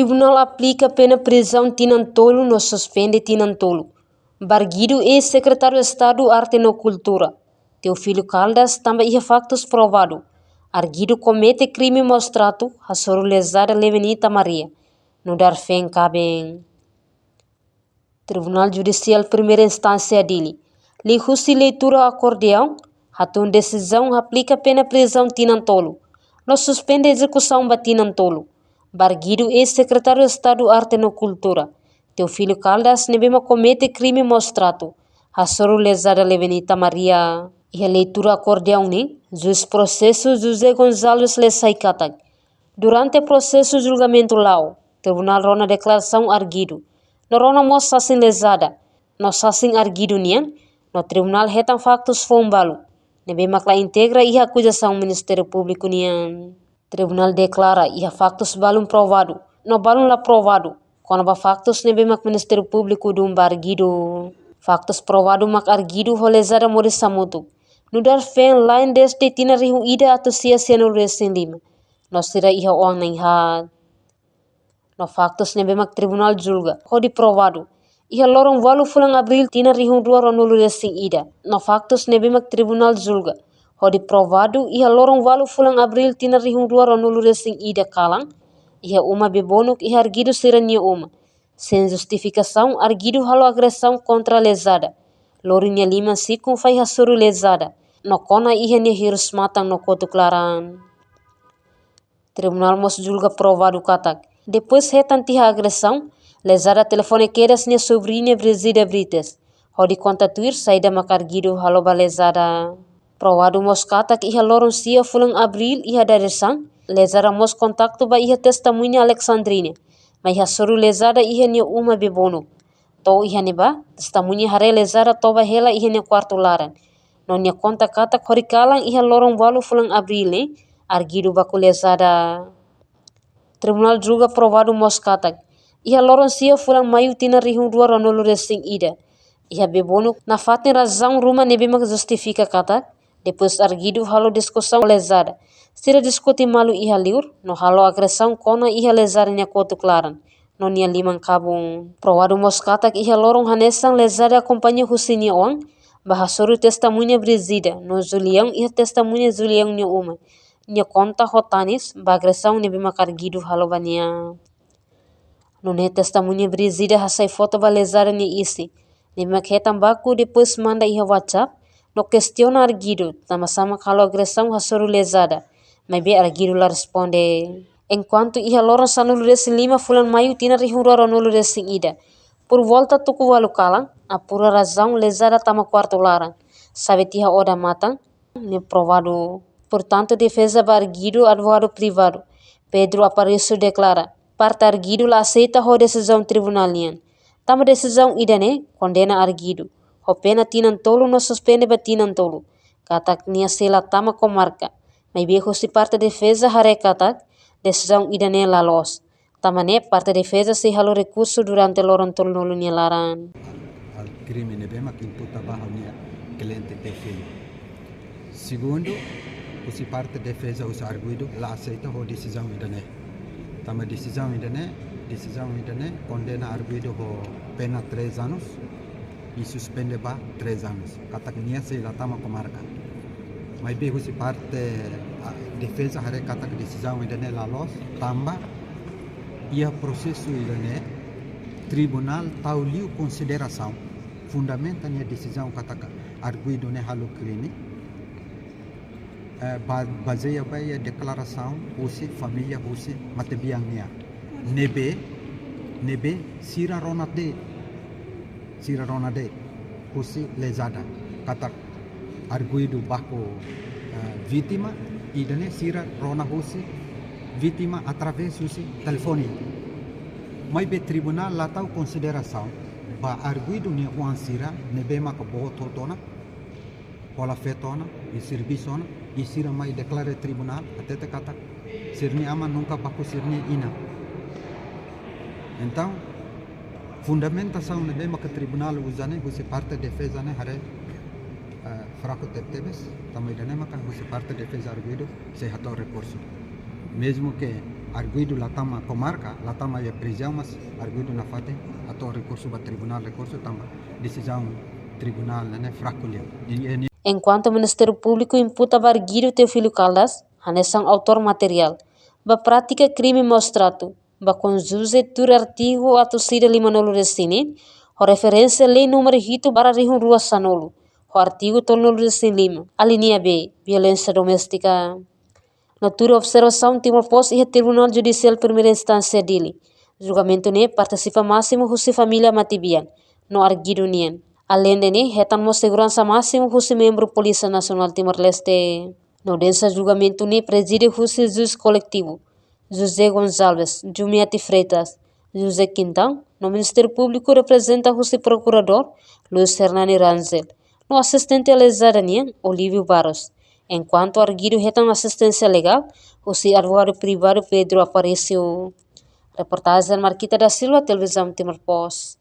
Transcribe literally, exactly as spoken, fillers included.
Tribunál aplika pena prizaun tinan tolu no suspende tinan tolu ba arguidu eis-Sekretáriu Estadu Arte no Kultura, Teofilo Caldas, tanba iha faktus provadu arguidu komete krime maus-tratu hasoru lezada Levenita Maria, nu'udar feen kaben. Tribunál Judisiál Primeira Instánsia Dili, liuhusi leitura akordeaun, hatun desizaun aplika pena prizaun tinan tolu no suspende ezekusaun ba tinan tolu ba arguidu eis-Sekretáriu Estadu Arte no Kultura, Teofilo Caldas, ne'ebé mak komete krime maus-tratu hasoru lezada Levenita Maria. Iha leitura akordeaun ne'e, juís prosesu José Gonçalves Lessay katak, durante prosesu julgamentu la'o, tribunál rona deklarasaun arguidu, no rona mós sasin lezada no sasin arguidu nian, no tribunál hetan faktus foun balu ne'ebé mak la integra iha akuzasaun Ministériu Públiku nian. Tribunál deklara iha faktus balun provadu no balun la provadu kona-ba faktus ne'ebé mak Ministériu Públiku dun ba arguidu. Faktus provadu mak arguidu ho lezada moris hamutuk, nu'udar feen la'en dezde tinan rihun ida atus sia sianulu-resin-lima, no sira iha oan na'in-haat. No faktus ne'ebé mak tribunál julga hodi provadu iha loron ualu fulan Abríl tinan rihun rua ruanulu-resin-ida. No faktus ne'ebé mak tribunál julga hodi provadu iha loron ualu fulan Abríl tinan rihun rua ruanulu-resin-ida kalan, iha uma Bebonuk, iha arguidu sira-nia uma, sein justifikasaun arguidu halo agresaun kontra lezada, lori nia liman sikun fai hasoru lezada, no kona iha nia hirus-matan no kotuk laran. Tribunál mós julga provadu katak, depois hetan tiha agresaun, lezada telefone kedas nia sobriña Brigida Brites, hodi konta tuir saida mak arguidu halo ba lezada. Provadu mós katak iha loron sia fulan Abríl iha dadeer-saan, lezada mós kontaktu ba iha testemuña Alexandrina, mai hasoru lezada iha nia uma Bebonuk. To'o iha ne'ebá, testemuña haree lezada toba hela iha nia kuartu laran, no nia konta katak horikalan iha loron ualu fulan Abríl ne'e, arguidu baku lezada. Tribunál julga provadu mós katak, iha loron sia fulan Maiu tinan rihun rua ruanulu-resin-ida, iha Bebonuk, nafatin razaun ruma ne'ebé mak justifika katak, depois arguidu halo diskusaun lezada, sira diskute malu iha liur, no halo agresaun kona iha lezada nia kotuk laran, no nia liman kabun. Provadu mós katak iha loron hanesan lezada akompaña husi nia oan, ba hasoru testemuña Brigida, no Julião iha testemuña Julião nia uma, nia konta ho tanis ba agresaun ne'ebé mak arguidu halo ba nia. Nune'e testemuña Brigida hasai foto ba lezada nia isin, ne'ebé mak hetan baku depois manda iha WhatsApp, no kestiona arguidu, tanbasá mak halo agresaun hasoru lezada, maibé arguidu la responde. Enkuantu iha loron sanulu-resin-lima fulan Maiu tinan rihun rua ruanulu-resin-ida, por volta tuku ualu kalan, apura razaun lezada tama kuartu laran, xave tiha odamatan, ne'e provadu. Portantu, defeza ba arguidu, advogadu privadu Pedro Aparício deklara, parte arguidu la aseita ho desizaun tribunál nian. Tanba desizaun ida-ne'e kondena arguidu ho pena tinan tolu no suspende ba tinan tolu, katak nia sei la tama komarka. Maibé husi parte defeza haree katak desizaun ida-ne'e la loos. Tanba ne'e parte defeza sei halo rekursu durante loron tolunulu nia laran. Al krime ne'ebé mak imputa ba ha'u-nia kliente Teofilo. Segundu, husi parte defeza husi arguidu la aseita ho desizaun ida-ne'e. Tanba desizaun ida-ne'e, desizaun ida-ne'e kondena arguidu ho pena três anos i suspende ba três anos. Katak nia sei la tama komarka. Maibé husi parte, ah, defeza haree katak desizaun ida-ne'e la loos, tanba iha prosesu ida-ne'e tribunál tau liu konsiderasaun, fundamenta nia desizaun katak arguidu ne'e halo krime, eh, ba-, bazeia ba iha deklarasaun husi família husi matebian nian. Ne'ebé, ne'ebé sira rona de'it, sira rona de'it husi lezada katak arguidu baku, eh, vítima, ida-ne'e sira rona husi vítima através husi telefone. Maibé tribunál la tau konsiderasaun ba arguidu nia oan sira ne'ebé maka boot hotu ona, hola feto ona, i servisu ona, i sira mai deklara tribunál, hatete katak sira-nia aman nunka baku sira-nia inan. Entaun, fundamentasaun ne'ebé maka tribunál uza ne'e husi parte defeza ne'e haree, eh, fraku tebetebes, tanba ida-ne'e maka husi parte defeza arguidu sei hato'o rekursu. Mezmu ke Arguidu la tama komarka, la tama iha prizaun, mas arguidu nafatin atu rekursu ba tribunál, rekursu tanba desizaun tribunál ne'e fraku liu. I, i, Enkuantu Ministériu Públiku imputa ba arguidu Teofilo Caldas, hanesan autór materiál ba prátika krime maus-tratu, ba konjuntu tuir artigu atus ida lima-nulu resin-neen, ho referénsia lei númeru hitu barra rihun rua sanulu, ho artigu tolunulu resin-lima, alínea B, violénsia doméstika. No tuir observasaun Timor Post iha Tribunál Judisiál Primeira Instánsia Dili, julgamentu ne'e partisipa másimu husi família matebian no arguidu nian. Aleinde ne'e, hetan mós seguransa másimu husi membru Polísia Nasionál Timor-Leste. No audiénsia julgamentu ne'e prezide husi juís koletivu José Gonçalves, Jumiati Freitas, José Quintão, no Ministériu Públiku reprezenta husi Prokuradór Luis Hernani Rangel, no asistente alejada nian Olívio Barros, enkuantu arguidu hetan asisténsia legál husi advogadu privadu Pedro Aparício. Reportajen Marquita da Silva, Televizaun Timor Post.